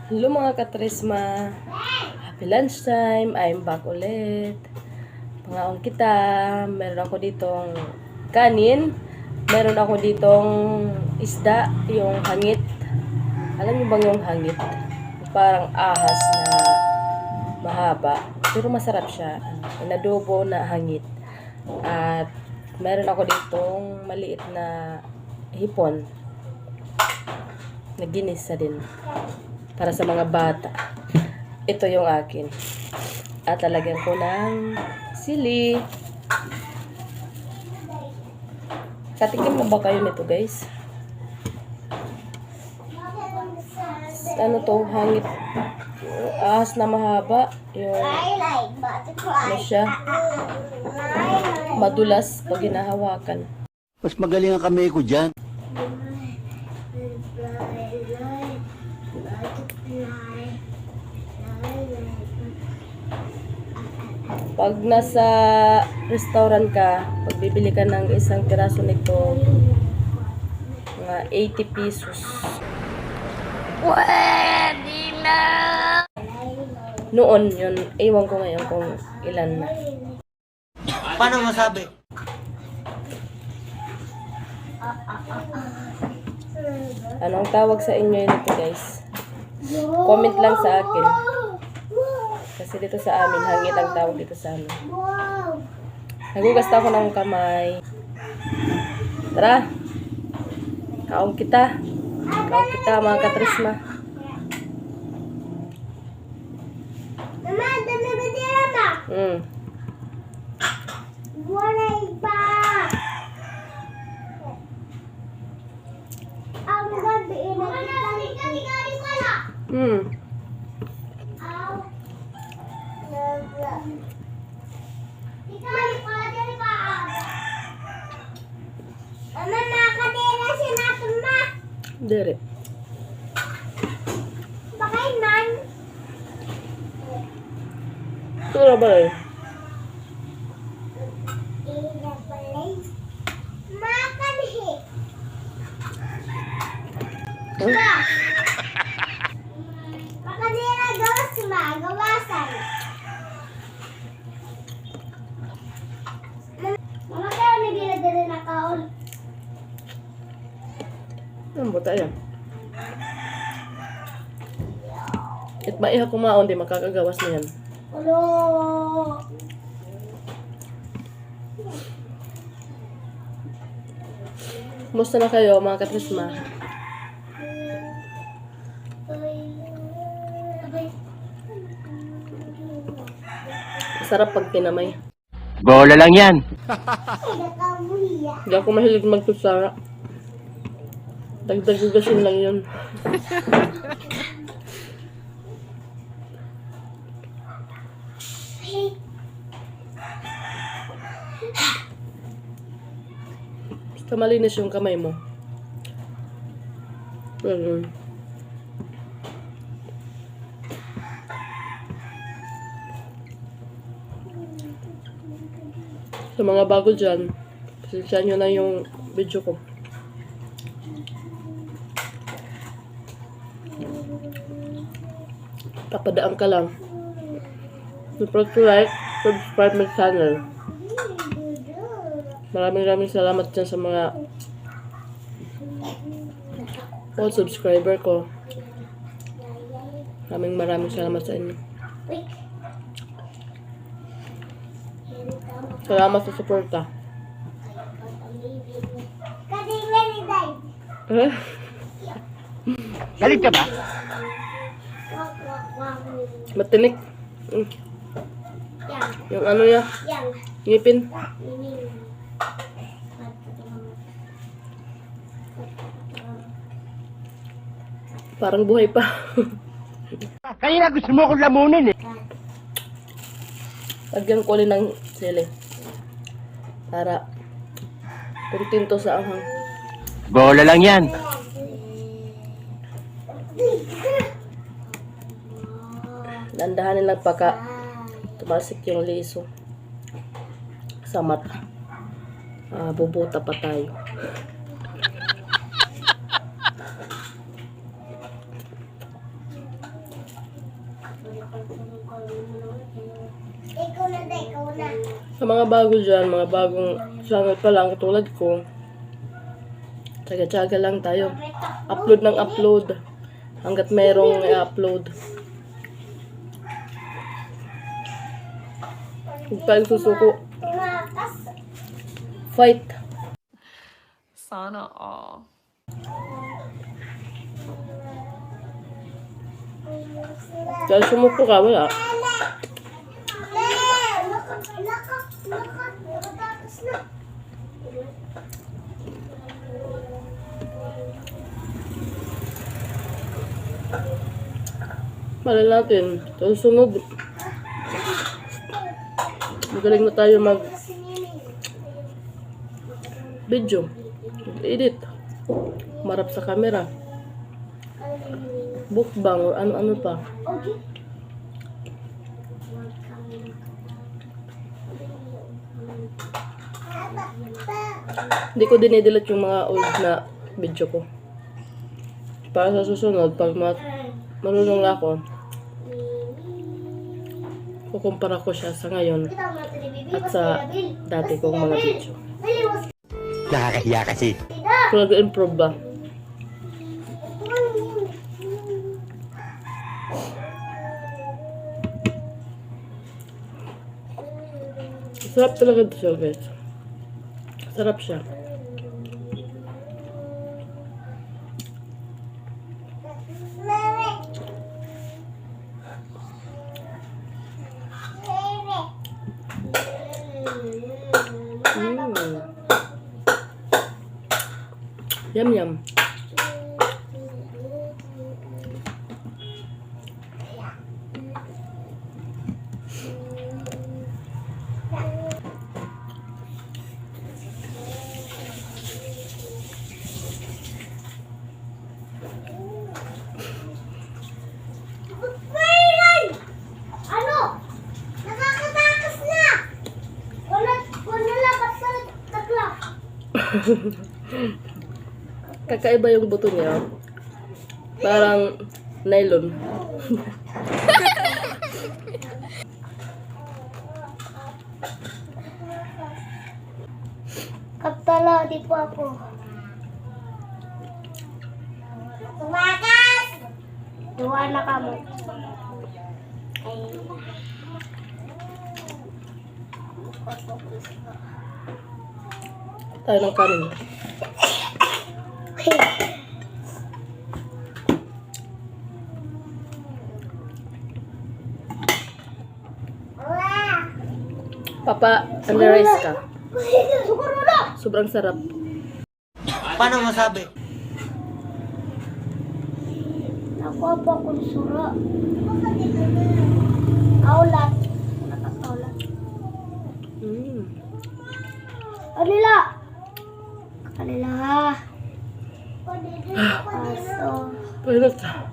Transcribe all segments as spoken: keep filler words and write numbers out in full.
Hello, mga katresma. Happy lunchtime. I'm back ulit. Pangaon kita. Meron ako ditong kanin. Meron ako ditong isda, yung hangit. Alam niyo bang yung hangit? Parang ahas na mahaba. Pero masarap siya. Inadobo na hangit. At meron ako ditong maliit na hipon. Naginisa din. Para sa mga bata. Ito yung akin. At lalagyan ko ng sili. Katikim na ba kayo nito, guys? Ano to? Hangit. Ahas na mahaba. Yung, ano siya? Madulas pag hinahawakan. Mas magaling ang kamay ko dyan. Pag nasa restaurant ka, pag bibili ka ng isang piraso nito, mga eighty pesos. Pwede na! Noon yun, ewan ko ngayon kung ilan na. Paano masabi? Anong tawag sa inyo nito, guys? Comment lang sa akin. Kasi dito sa amin, hangit ang tawag dito sa amin. Naghugas na ako ng kamay. Tara. Kaon kita. Kaon kita, mga katresma. Mama, dami ba dira, ma? Mm. Walay pa. Ang gabi, inagitang. Mm. Aw. Ikaw, ikaw, diri pa. Mama, makadira siya natin, ma. Diri. Bakay man. Ito na ba eh? Makanhi. Ba? Makadira gawas, ma, gawasan. Mama, kaya may gila diri na kaon. Ano ba tayo? It maiha kumaon, di makakagawas na yan. Ulo. Kumusta na kayo, mga katresma? Sarap pag kinamay. Bola lang yan. Hindi ako mahilig magkutsara. Dagdag hugasin lang yun. Basta malinis yung kamay mo. Ganun. Sa mga bago dyan, pasensya nyo na yung video ko. Papadaan ka lang. Don't forget to like, subscribe my channel. Maraming, maraming salamat dyan sa mga all subscriber ko. Maraming, maraming salamat sa inyo. Salamat sa suporta. Huh? Galit ka ba? Matinik. Mm. Yung ano niya? Ngipin. Parang buhay pa. Kanina gusto mo akong lamunin eh. Lagyan ko ulit ng sili. Para kontento sa anghang. Bola lang yan. Dandahanin lang pagka tumalsik yung liso. Sa mata. Ah, bubuta pa tayo. Sa mga bago dyan, mga bagong channel pa lang katulad ko, tsaga-tsaga lang tayo. Upload ng upload. Hanggat merong i-upload. Huwag tayong susuko. Fight. Sana all. Dahil sumuko ka, wala. Malay natin, sa susunod, magaling na tayo mag video, edit, marap sa camera, mukbang, or ano-ano pa. Hindi ko dinidelete yung mga old na video ko. Para sa susunod, pag ma-, marunong na ako, kukumpara ko siya sa ngayon at sa dati kong mga video. Nakakahiya kasi. Kung nag-improve ba? Sarap talaga ito siya, guys. Sarap siya. Mm. Yum, yum. Ano? Nakakatakas na! Wala, wala lapat sa takla. Kakaiba yung buto niya. Parang nylon. Kaptala, di po ako. Tumakas! Duha na kamo. Ay. Tayo ng kanin. Papa, under rice ka. Sobrang sarap. Paano masabi? Nakuha pa akong sura. Aulat. Nakakaulat. Mm. Kanila. Kanila. Aso. Pwede ka.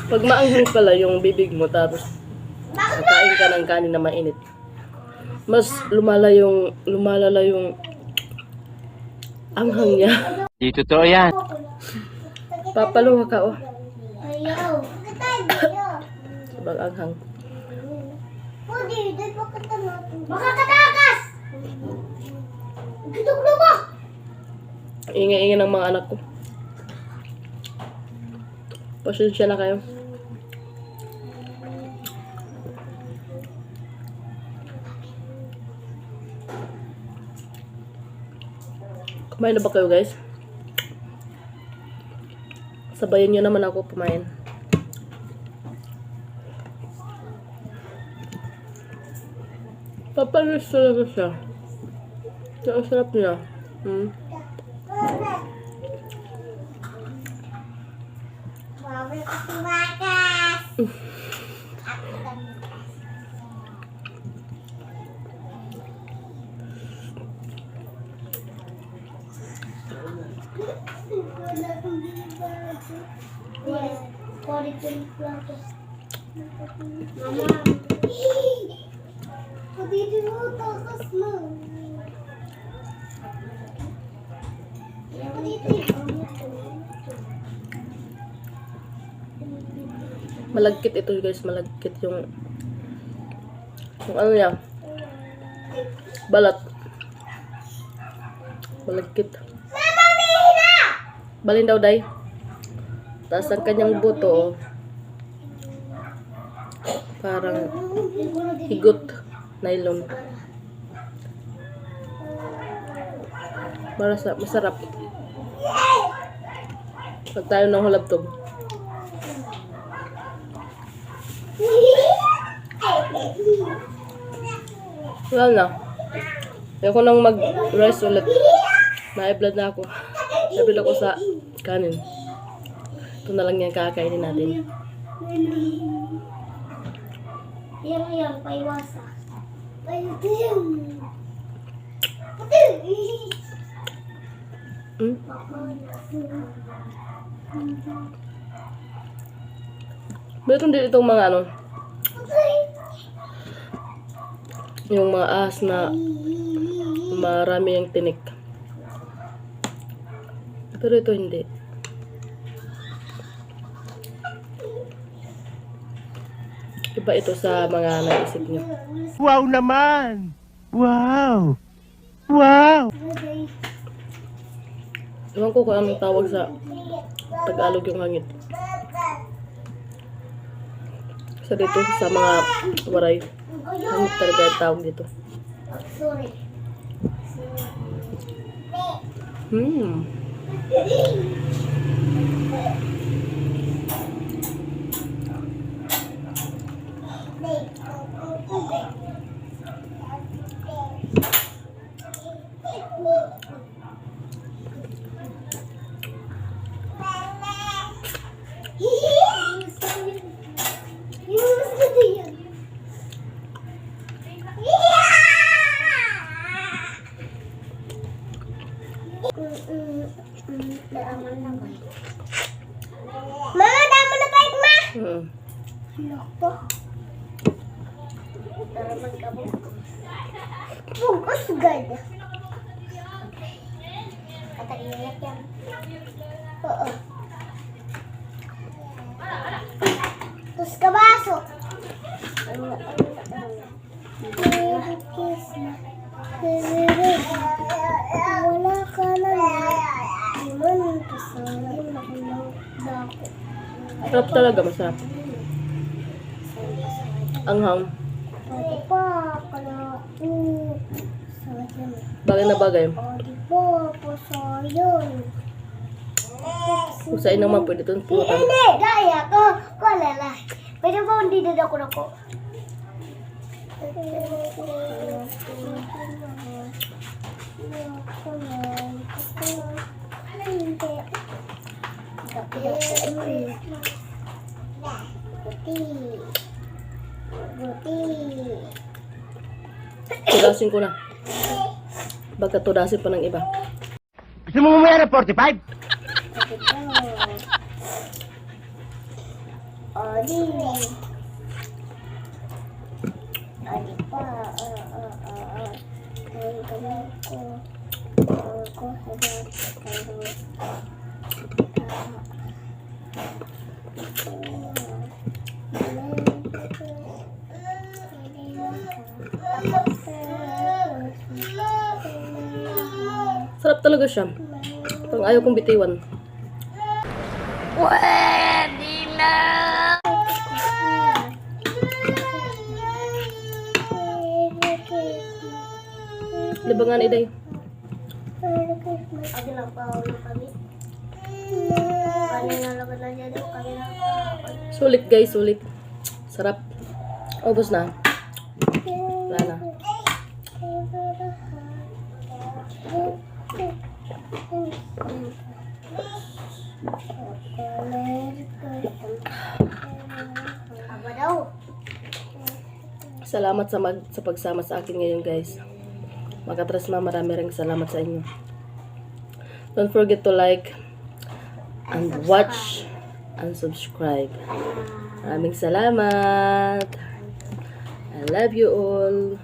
Pag maanghang pala yung bibig mo, tapos kakain ka ng kanin na mainit, mas lumala yung, lumalala yung anghang niya. Di totoo yan. Papaluha ka, oh. Ayaw. Sobrang anghang. Makakatakas! Gituglo mo! Ingay-ingay ng mga anak ko. Pasensya na kayo. Kumain na ba kayo, guys? Sabayan niyo naman ako kumain. Papanis talaga siya. Ang sarap niya. Hmm. Mama. Kadidi mo, takas na. Kadidi. Malagkit ito, guys, malagkit yung, yung ano niya, balat. Malagkit. Balhin daw, day. Taas ang kanyang buto, oh. Parang higot, nylon. Marasa-, masarap. Pag tayo ng hulabtog. Wala na. Ayoko nang mag-rice ulit. Na-high blood na ako. High blood ako sa kanin. Ito na lang yan kakainin natin. Yan, yan, paiwasa. Paiwasa yan. Hmm? Meron din itong mga ano, yung mga ahas na marami ang tinik. Pero ito hindi. Iba ito sa mga naisip niyo. Wow naman! Wow! Wow! Ewan ko kung anong tawag sa Tagalog yung hangit. Sa dito, sa mga Waray, hangit talaga ang tawag dito. Hmm. Mama, damo na pa, ma. Mm. Loko. Para magkabog. Bugos gad. Kata iyak yan. Oo. Tus kabaso. Wala ka na. Di man ito sa akin, makulang dako. Sarap talaga, masarap. Anghang. Pwede pa, kala ko. Bagay na bagay. O, di ba, pasayon. Kung sa inyo man, pwede itong pulutan. Hindi, gaya ko. Wala lang. Pwede ba hindi na ako nako? Hindi. Buti. Buti. Tudasin ko na. Baka tudasin pa ng iba. Gusto mo mamaya ng forty-five? O, di. O, di pa. O, o, o, o. Ang kamay ko. Ang ko, harap, harap. Sarap talaga siya. Parang ayaw kong bitiwan. Pwede na. Libangan, Iday. Agi lang pa ulo kami. Kami na lang na dyan, o kami na lang pa. Sulit, guys, sulit. Sarap. Ubos na. Wala na. Aba daw. Salamat sa mag-, sa pagsama sa akin ngayon, guys. Makatras ma, marami ring salamat sa inyo. Don't forget to like and watch and subscribe. Maraming salamat. I love you all.